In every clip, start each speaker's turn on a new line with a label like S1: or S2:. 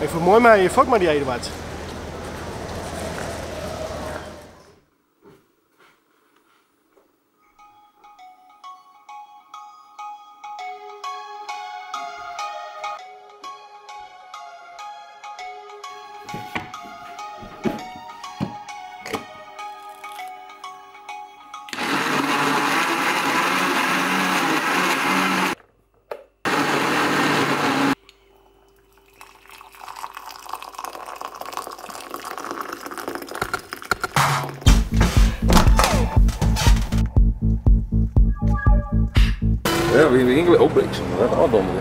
S1: Ik fûn it moai mei fuort mei dy Eduard.
S2: Ja, wie wie oh, bliksem, net ôfdondere.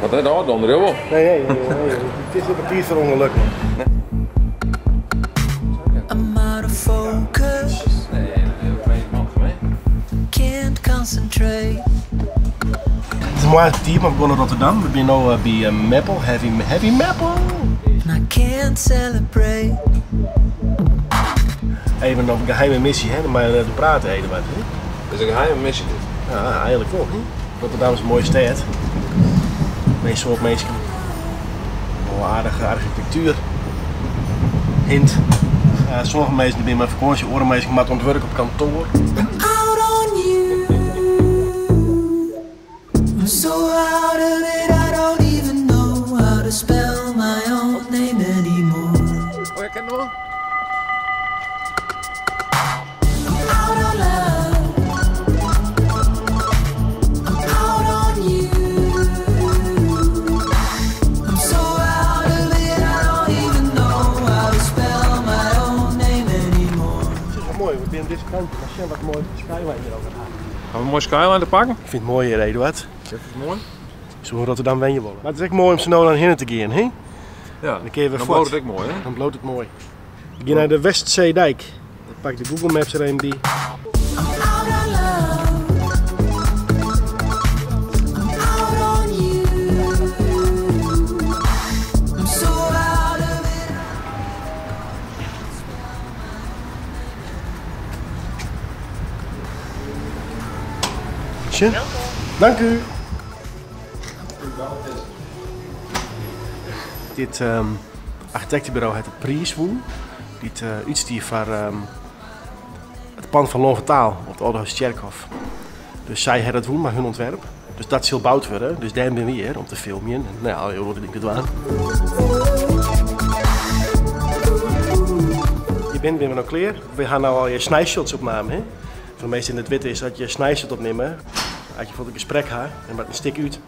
S2: Wat net ôfdondere, wol?
S1: Nee, nee, nee, nee. Het is op tiid foar ûngeluk.
S3: I'm out of focus. Can't concentrate.
S1: It is moarns betiid, mar we gean nei Rotterdam. We binne no by Meppel, Heavy, Heavy Meppel.
S3: And I can't celebrate.
S1: Even op geheime missy, hè? Dan meie we net oer prate, Eduard. Hè?
S2: Is in geheime missy dit?
S1: Ja, eigenlijk wol. Hè? Rotterdam is in moaie stêd. Mei in soad minsken. Wol aardige architektuer. Hint. Ja, sommige minsken binne mei fakânsje, oare minsken moatte oan it wurk op kantoar.
S3: Out on you. I'm so out of it, I don't even know how to spell my own name anymore.
S2: Oh, ik ken nog.
S3: I'm out on love. I'm out on you. I'm so out of it, I don't even know how to spell my own name anymore.
S1: Het is wel mooi, we binnen dizze kant. Maar sjen wat moai skyline hjir ook ha.
S2: Ha we in moai skyline te pakken?
S1: Ik fyn it moai hjir, Eduard.
S2: Is it moai?
S1: Ik soe yn Rotterdam wenje wolle. Mar it is ek moai om sa no dan hinne te gean, hè?
S2: Ja,
S1: Dan kinne je wer
S2: dan
S1: fuort.
S2: bliuwt it ek moai, hè?
S1: Dan bliuwt it moai. We gean nei de Westzeedijk. Ik pak de Google Maps der even by.
S3: I'm out on love. I'm out on you. I'm so out of it.
S1: Sjen. Dank u. Dit architectenbureau hat de priis wûn, dy't útstie foar it pand fan L'Homme op it Aldehoustertsjerkhôf. Dus sy ha dat wûn mei hun ûntwerp. Dus dat sil boud wurde. Dus dêrom binne wy hjir om te filmjen en nou ja, allegear oare dingen te dwaan. Hjir binnen binne we no klear. We ha no allegear snijshots opnaam. Hè? Foar de minsken dy't it net witte is dat je snijshot opnimme as je bijvoorbeeld in gesprek ha en moat in stik út.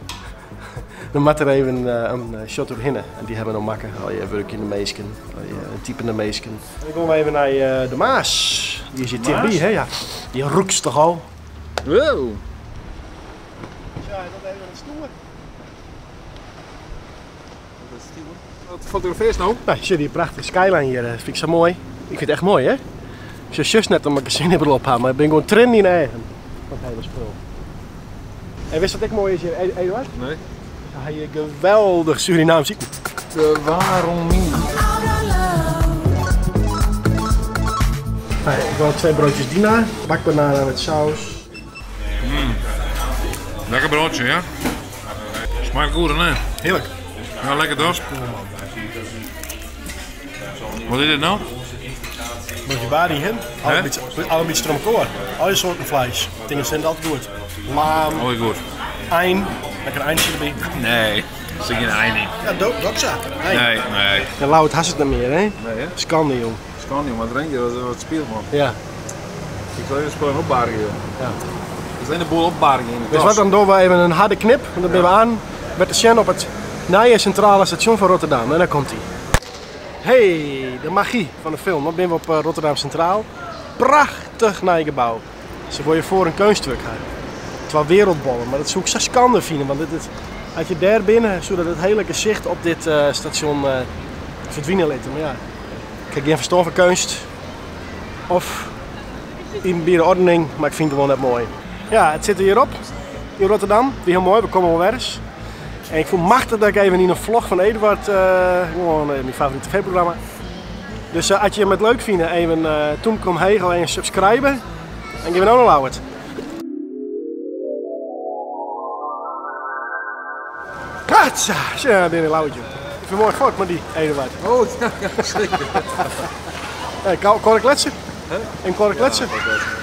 S1: Dan moat der even in shot oerhinne. En dy ha we no makke. Allegear wurkjende minsken, allegear typende minsken. En dan gean we even nei de Maas. Dy is hjir tichtby, hè? Ja. Dy rûkst toch al.
S2: Wow.
S1: Ja, dat even een stoer.
S2: Wat fotografearst no?
S1: Nou, sjoch dy prachtige skyline hjir. Dat fyn ik sa moai. Ik fyn it echt moai, hè? Ik sjoch just net omdat ik in sinnebril op ha, mar ik bin gewoan triennen yn de eagen fan it hiele spul. En witst wat ek moai is hjir, Eduard?
S2: Nee.
S1: Se ha hjir geweldich Surinaams iten.
S2: De waarom niet?
S1: Nou, ik wil twee broodjes Dina, bakbanana met saus.
S2: Lekker broodje, ja? Smaakt goed, hè?
S1: Heerlijk.
S2: Ja, lekker toch? Wat is dit nou?
S1: Broodje bari, hè? Alle beetje, alle beetje troch elkoar. Alle soarten fleis. Dingen zijn altijd goed. Laam,
S2: Alweer goed.
S1: ein. Lekker eintsje derby.
S2: Nee, er zit geen ein in.
S1: Ja, doxa.
S2: Nee, nee.
S1: Ja, Lau, it hast it net mear, hè?
S2: Nee, hè?
S1: Skande, jong.
S2: Skande, jong. Wat drink je? Wat speelt, man?
S1: Ja.
S2: Ik wil even spullen opbargen, joh.
S1: Ja.
S2: Dus alleen de boel opbargen in de
S1: Dus
S2: tas.
S1: wat dan doen we even een harde knip, want dan binne we oan wer te sjen op it nije sintrale stasjon fan Rotterdam. En daar komt hij. Hey, de magie fan de film. Dan binne we op Rotterdam Centraal. Prachtich nij gebou. Se wolle foar in keunstwurk ha. Twa wereldbollen, mar dat soe ik sa skande fine, want as je dêr binne, soe dat it hiele gesicht op dit stasjon ferdwine litte. Mar ja, ik ha gjin ferstân fan keunst of iepenbiere oardening, mar ik fyn it gewoan net moai. Ja, it sit der hjir op yn Rotterdam. Wie hiel moai, we komme wol wer ris. En ik fûn it machtich dat ik even yn in vlog fan Eduard, gewoan myn favorite tv-programma. Dus as je it leuk fine, even tûmke omheech of even subscribe. En gean we no nei Ljouwert. Katsa! Sjoch, bin yn Ljouwert. Ik Ik moai fuort mei dy, Eduard.
S2: Oh, ja, ja, seker.
S1: Hey, koar kletsen? En koar kletsen?
S2: Ja,